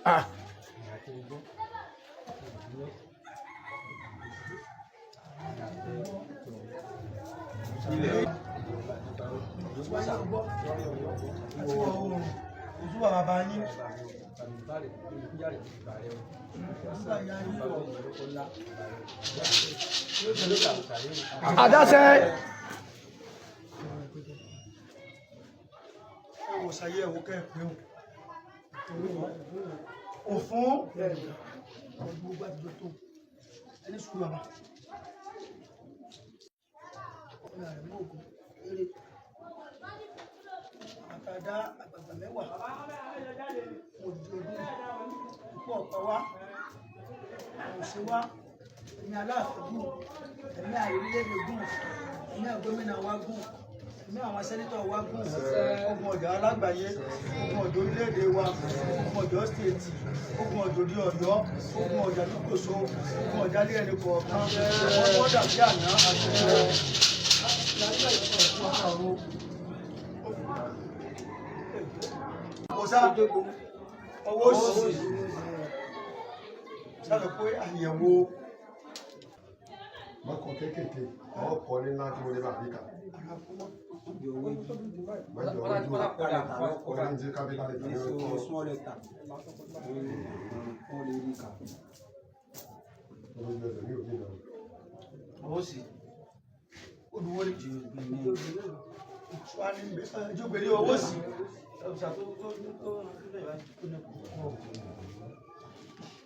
Ah. Òtúbà bàbá yín. Àdáṣe. Ẹ wò sàyé ẹ̀wò kẹ́ ẹ̀ pé o. Òfún. Gbogbo àtijọ́ tó. Ẹni sùúrù bàbá. Ọ̀nà rẹ̀ mú ògùn eré. Àtàdá àgbààgbà mẹ́wàá. Mo di ọdún ikú ọ̀pá wá. Àwòṣe wá. Ẹ̀mí aláàfin gùn. Ẹ̀mí àìrílẹ̀-èdè gùn. Ẹ̀mí àgómìnà wa gùn. Ẹ̀mí àwọn sẹ́nítọ̀ wa gùn. Ogun ọ̀dọ́ alágbàáyé. Ogun ọ̀dọ́ orílẹ̀-èdè wa. Ogun ọ̀dọ́ stéètì. Ogun ọ̀dọ́ òdi ọ̀yọ́. Ogun ọ̀dọ́ àdúgbòso. Ogun ọ̀dọ́ alẹ́ ẹni kọ̀ọ̀kan. Wọ́n wọ́n dàbí àná àti ọ̀sá ọwọ́ òsì sálọ pé àyẹ̀wò Mọ́kàn kéékèèké, àwọn kọ́ ní ńlá tí mo lè bá àríkà. Mọ́jọ ojú orí ń jẹ́ kábílà lè tàbí ọkọ̀. Small letter. Wọ́n lè rí kà. Orí ẹsẹ̀ ní òbí náà. Ọwọ́ òsì olùwọlé ìjókòó ọwọ́ òsì.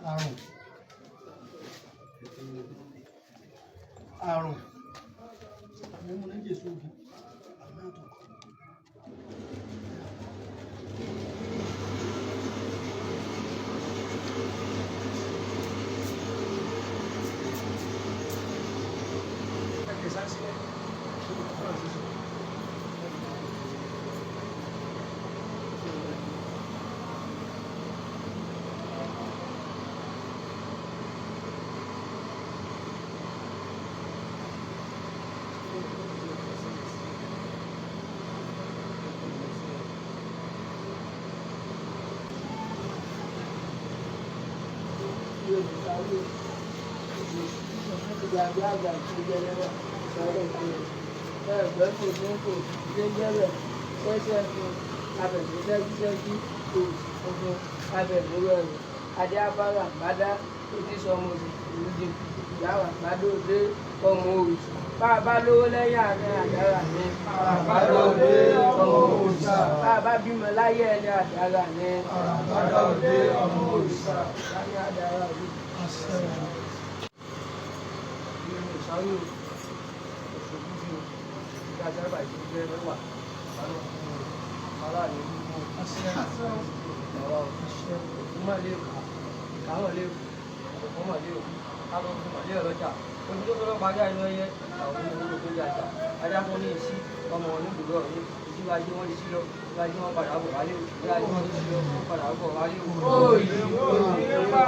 Àrùn àrùn mímú ní Jésù ogun àmì àtọkọ. Bàbá lówó lẹ́yìn àárín àdára ni. Bàbá lóde ọmọ òrìṣà. Bàbá bímọ láyé ẹni àdára ni. Bàbá lóde ọmọ òrìṣà. Láyé àdára ni. Ìsáré òṣèlú bí o, ìgbà sábà ìṣèjẹ́ mẹ́wàá, aláàlú gbogbo bàbá òkú má lè kà, káwọn lè kù, ọ̀pọ̀ má lè kù, káwọn fún màlẹ́ ọlọ́jà, ojú tó tọ́lọ́ parí àìlọ́ ẹyẹ, àwọn onígbòdo tó jà jà, ajá fún ní ìsí, ọmọ onígbòdo ọ̀hún, ìsíwájú wọn sí lọ, ìsíwájú wọn padà bọ̀ wálé, ìsíwájú wọn sí lọ, wọn padà bọ̀ wálé. Òyì òyì pa.